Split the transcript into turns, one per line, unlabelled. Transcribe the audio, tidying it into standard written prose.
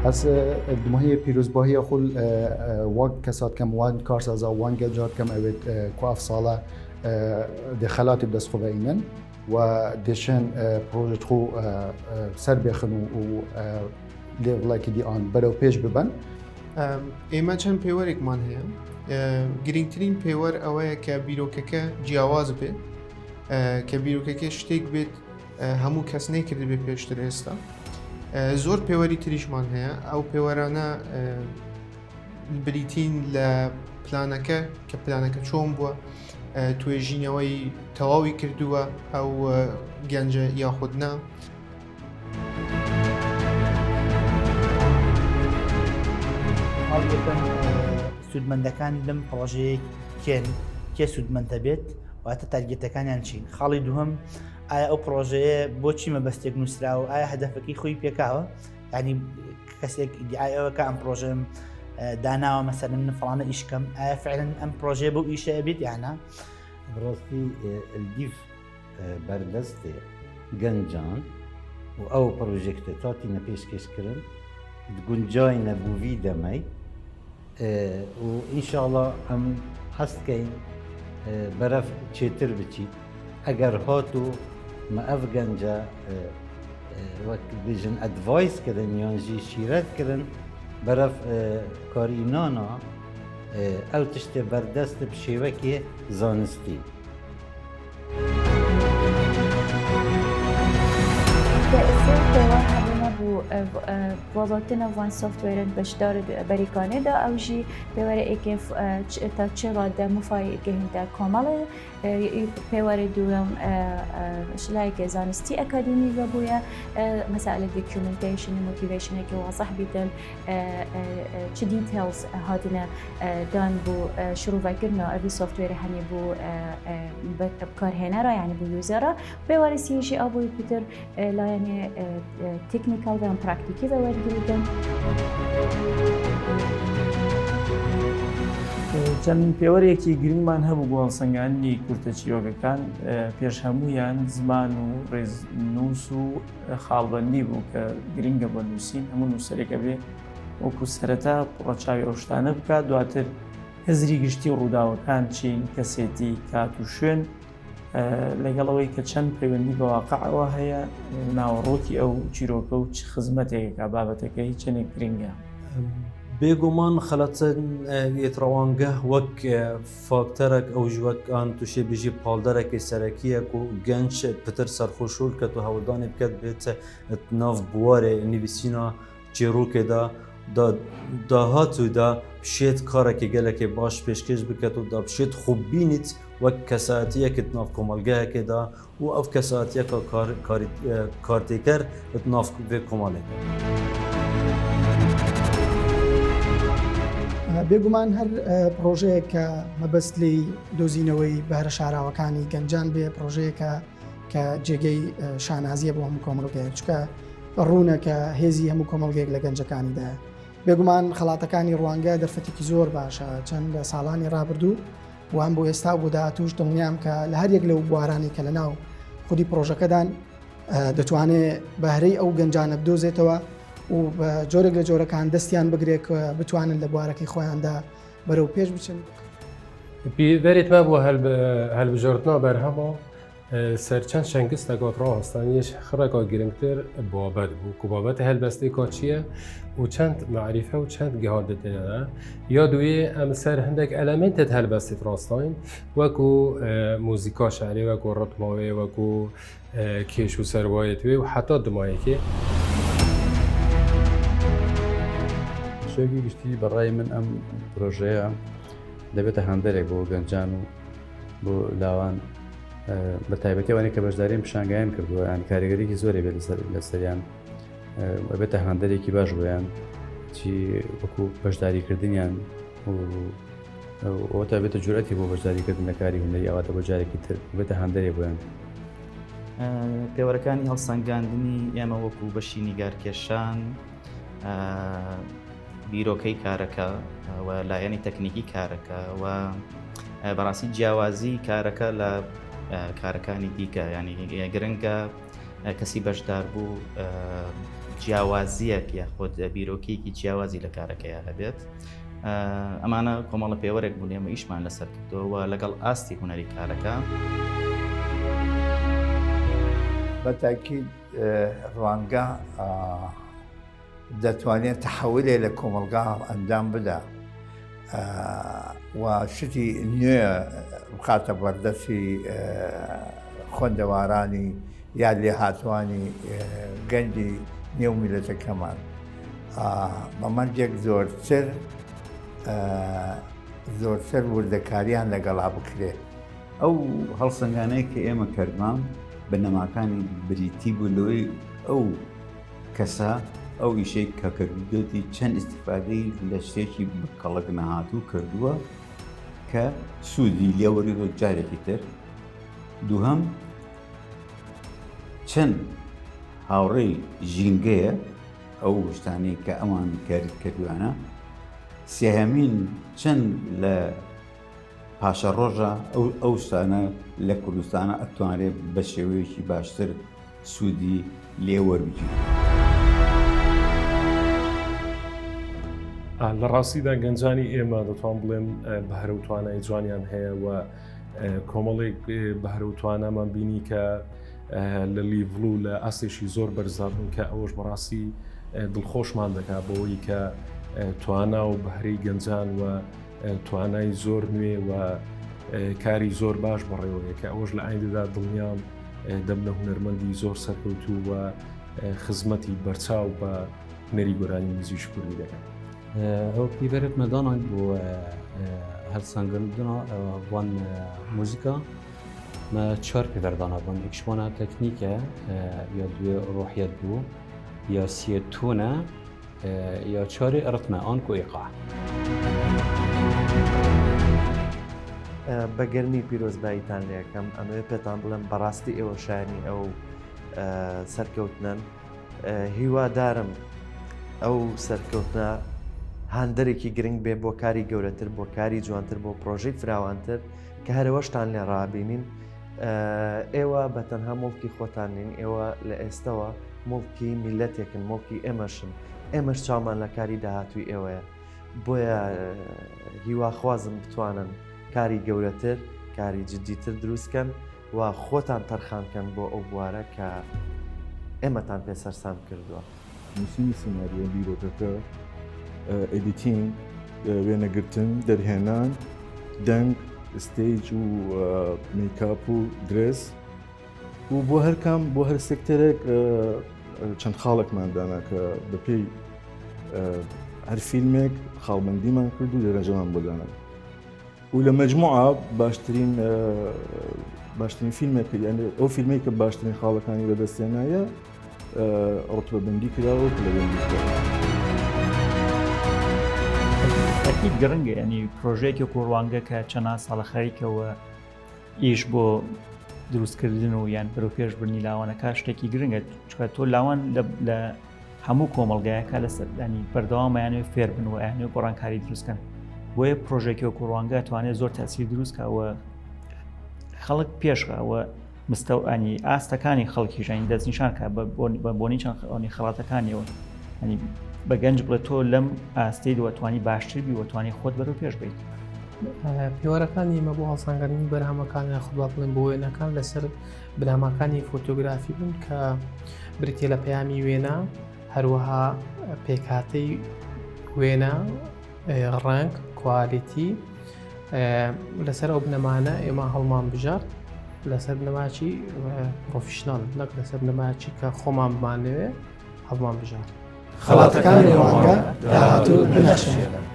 Ez dimahiyê pîrozbahiya xwe wan kesa dikem, wan karsaza, wan genca dikem ew ê ku ev sale dê xelatê bi dest xwe ve înin و dê çend projeyê xwe ser bêxin û lêvelekî dî an berew pêş bibin.
ئێمە چەند پێوەرێکمان هەیە گرنگترین پێوەر ئەوەیە کە بیرۆکەکە جیاواز بێت کە بیرۆکەکە شتێک بێت هەموو کەس نەیکردبێ پێشتر ئێستا زۆر پێوەری تریشمان هەیە ئەو پێوەرانە بریتین لە پلانەکە کە پلانەکە چۆن بووە توێژینەوەی تەواوی کردووە ئەو گەنجە یاخود نا.
سوودمەندەکان لەم پڕۆژەیە کێن کێ سوودمەند دەبێت واتە تارگێتەکانیان چین خاڵی دووەم ئایا ئەو پڕۆژەیە بۆچی مەبەستێک نووسراوە ئایا هەدەفەکەی خۆی پێکاوە ینی کەسێک ئیدعای ئەوە کە ئەم پڕۆژەم داناوە مەسەلەن من فڵانە ئیشکەم ئایا فعلەن ئەم پڕۆژەیە بۆ ئیشە ئەبێت یانە
بەڕاستی الدیف بەردەستێ گەنجان و ئەو پڕۆژێکتە تاتینە پێشکێشکردن گونجاینە بووی دەمەی و ئینشاڵا ئەم هەست کەین بەرەف چێتر بچیت ئەگەر هاتوو مە ئەv گەنجە وەک بێژن ئەدڤایس کردن یان ژی شیرەت کردن بەرەف کارینانا ئەو تشتێ بەردەست bi شێوەکێ زانستی.
تەئسیر پێوەر هەبوونە بوو ڤاڤاتنە وان سۆفتوێرن بەشدار بەریکانێ دا ئەو ژی پێوەرە ئێکێ تا چ ڕادە مفای گەهیندە کۆمەڵێ پێوەرە دووەم شلایەکێ زانستی ئەکادیمی ڤە بوویە مەسائل دۆکیومنتەیشن و مۆتیڤەیشنێکی وازح بیتن چ details هاتنە دان بوو شروڤەکردنا ئەڤی سۆفتوێرە هەنێ بوو بکارهێنەرە یعنی بوو یوزەرە پێوەرە سیژی ئابووی پتر لایەنێ تکنیکال و پراکتیکی بە وەرگریتن.
چەند پێوەرێکی گرنگمان هەبوو بۆ هەڵسەنگاندنی کورتە چیرۆکەکان پێش هەمویان زمان و ڕێزنووس و خاڵبەندی بوو کە گرنگە بۆ نووسین هەموو نووسەرێک ئەبێ وەکو سەرەتا ڕەچاوی ئەو شتانە بکات دواتر هزری گشتی و ڕووداوەکان چین کەسێتی کات و شوێن لەگەڵ ئەوەی کە چەند پەیوەندی بە واقعەوە هەیە ناوەڕۆکی ئەو چیرۆکە و چ خزمەتێکە بابەتەکەی چەندێک گرنگە.
بێگومان خەلەتن یێت ڕەوانگەه وەک فاکتەرەک ئەوژ وەک ئان توشێ بژی پاڵدەرەکی سەرەکیە کو گەنج پتر سەرخۆشول کەت و هەوڵدانێ بکەت بێت ناو بوارێ نویسینا چیرۆکێدا دا داهاتوودا بشێت کارێکی گەلەکێ باش پێشکێش بکەت و دا بشێت خۆ بینیت وەک کەسایەتیەکت ناو کۆمەڵگایەکێدا و ئەو کەسایەتیەکە کارتێکەر ناو vê کۆمەڵێ.
بێگومان هەر پرۆژەیەک کە مەبەست لێی دۆزینەوەی بەهرە شاراوەکانی گەنجان بێ پرۆژەیەکە کە جێگەی شانازیە بۆ هەموو کۆمەڵگەیە چکە ڕوونە کە هێزی هەموو کۆمەڵگەیەک لە گەنجەکانیدایە بێگومان خەڵاتەکانی ڕوانگە دەرفەتێکی زۆر باشە چەند لە ساڵانی ڕابردوو و هەم بۆ ئێستا و بۆ داهاتووش دڵنیام کە لە هەر یەک لەو بوارانەی کە لە ناو خودی پرۆژەکەدان دەتوانێت بەهرەی ئەو گەنجانە بدۆزێتەوە و بە جۆرێک لە جۆرەکان دەستیان بگرێت کە بتوانن لە بوارەکەی خۆیاندا بەرەو پێش بچن.
پێوەرێت مە بۆ هەلبژاردنا بەرهەما سەر چەند شەنگستەکات ڕاوەستانیش خڕەکا گرنگتر بابەت بوو کو بابەت هەلبەستێکا چییە و چەند معریفە و چەند گەهاندتێنە یا دوێ ئەم سەر هەندێک ئەلەمنتت هەلبەستێت ڕاستاین وەکو موزیکا شعری وەکو ڕتماوێ وەکو کێش و سەروایەت وێ و حتا دمایەکێ.
شێوەیەکی گشتی بە ڕای من ئەم پرۆژەیە دەبێتە هاندەرێک بۆ گەنجان و بۆ لاوان بە تایبەتی ئەوانەی کە بەشداریان پیشانگایان کردووە یان کاریگەریکی زۆری بێت لەسەر لەسەریان ئەبێتە هاندەرێکی باش بۆیان چی وەکو بەشداریکردنیان و ئەوە تا بێتە جورئەتی بۆ بەشداریکردن لە کاری هونەری ئەواتە بۆ جارێکی تر بێتە هاندەرێ بۆیان.
پێوەرەکانی هەڵسەنگاندنی ئێمە وەکو بەشی نیگارکێشان بیرۆکەی کارەکە و لایەنی تەکنیکی کارەکە و بەڕاستی جیاوازی کارەکە لە کارەکانی دیکە ینی گرنگە کەسی بەشدار بوو. جیاوازیەک یاخود بیرۆکیەکی جیاوازی لە کارەکەیا هەبێت. ئەمانە کۆمەڵە پێوەرێک بوون ئێمە ئیشمان لەسەر کردەوە لەگەڵ ئاستی هونەری کارەکە.
بە تاکید ڕوانگە دەتوانێت تەحەولێ لە کۆمەڵگا ئەنجام بدا و شتی نوێ بخاتە بەردەستی خوێندەوارانی یا لێهاتوانی گەنجی نێو میلەتەکەمان بە مەرجێک زۆرتر زۆرتر وردەکاریان لەگەڵا بکرێت.
ئەو هەڵسەنگانەی کە ئێمە کردمان بنەماکانی بریتی بوو لەوەی ئەو کەسە ئەو ئیشەی کە کردوێتی چەند ئیسیفادەی لە شتێکی بکەڵک نەهاتوو کردووە کە سوودی لێوەری جارێکی تر دووهەم چەند هاوڕێی ژینگەیە ئەو شتانەی کە ئەوان کرد کردوانە سێهەمین چەند لە پاشەڕۆژە ئەو ئەو شتانە لە کوردستانە ئەتوانرێت بە شێوەیەکی باشتر سوودی لێ وەربگیرێت.
لە ڕاستیدا گەنجانی ئێمە دەتوان بڵێم بەهرە و توانای جوانیان هەیە و کۆمەڵێک بەهرە و توانامان بینی کە لە لیڤڵ و لە ئاستێکی زۆر بەرزا بوون کە ئەوەش بەڕاستی دڵخۆشمان دەکات بەوەی کە توانا و بەهرەی گەنجان و توانای زۆر نوێ و کاری زۆر باش بەڕێوەیە کە ئەوەش لە ئایندەدا دڵنیام دەبنە هونەرمەندی زۆر سەرکەوتوو و خزمەتی بەرچاو بە هونەری گۆرانی موزیکی کوردی دەکەن.
ئەو پیڤەرت me دانا بۆ هەڵسەنگاندنا وان موزیکا me چوار پێوەر دانا بوون یەکشوانە تەکنیکە یا دوێ ڕۆحیەت بوو یا سیە تونە یا چوارێ ڕتمە ئان کو ئیقاع.
بە گەرمی پیرۆزباییتان لێکەم ئەمەوێ پێتان بڵێم بەڕاستی ئێوە شایانی ئەو سەرکەوتنەن هیوادارم ئەو سەرکەوتنە هاندەرێکی گرنگ بێ بۆ کاری گەورەتر بۆ کاری جوانتر بۆ پرۆژەی فراوانتر کە هەرەوەشتان لێ ڕابینین ئێوە بە تەنها مڵکی خۆتان نین ئێوە لە ئێستەوە مڵکی میلەتێکن مڵکی ئێمەشن ئێمەش چاومان لە کاری داهاتووی ئێوەیە بۆیە هیواخوازم بتوانن کاری گەورەتر کاری جددیتر دروستکەن و خۆتان تەرخان کەن بۆ ئەو بوارە کە ئێمەتان پێ سەرسام کردووە.
نووسینی سیناریۆ، بیرۆکەکە، editing، وێنەگرتن، دەرهێنان، دەنگ، stage و میکاپ و درێس و بۆ هەرکام بۆ هەر سێکتەرێک چەند خاڵێکمان دانا کە بەپێی هەر فیلمێک خاڵبندیمان کرد و دەرەجەمان بۆ دانا. و لە مەجموعە باشترین باشترین فیلمێک یعنی ئەو فیلمەی کە باشترین خاڵەکانی بەدەستێنایە ڕتبەبندی کراوە و پلەبندی کراوە.
ئەکید گرنگە ینی پرۆژەیەکی وەکو ڕوانگە کە چەندان ساڵە خەریکەوە ئیش بۆ دروستکردن و یان بەرەو پێشبرنی لاوانەکە شتێکی گرنگە چکە تۆ لاوان لە هەموو کۆمەڵگایەکە لەسەر ینی بەردەوام ئەیانەوێ فێر بن و ئەیانەوێ گۆڕانکاری دروستکەن بۆیە پرۆژێکی وەکو ڕوانگە توانێت زۆر تەسیر دروستکەوە خەڵک پێشخەوە مستەوانی ئاستەکانی خەڵکی ژین دەستنیشان کە بە بۆنی چەند ئەوی خەڵاتەکانیەوە ینی بە گەنج بڵێ تۆ لەم ئاستەی دووەتوانی باشتر بی وەتوانی خۆت بەرەو پێش بیت
پێوەرەکانی ئێمە بۆ هەڵسەنگاندنی بەرهەمەکان یاخود با بڵێن بۆ وێنەکان لەسەر بنەماکانی فۆتۆگرافی بوون کە بریتە لە پەیامی وێنە هەروەها پێکهاتەی وێنە ڕەنگ quality لەسەر ئەو بنەمانە ئێمە هەڵمان بژارد لەسەر بنەماچی professional نەک لەسەر بنەماچی کە خۆمان بمانەوێ هەڵمان بژارد
خەڵاتەکانی ڕوانگە داهاتوو بنەخشێنن.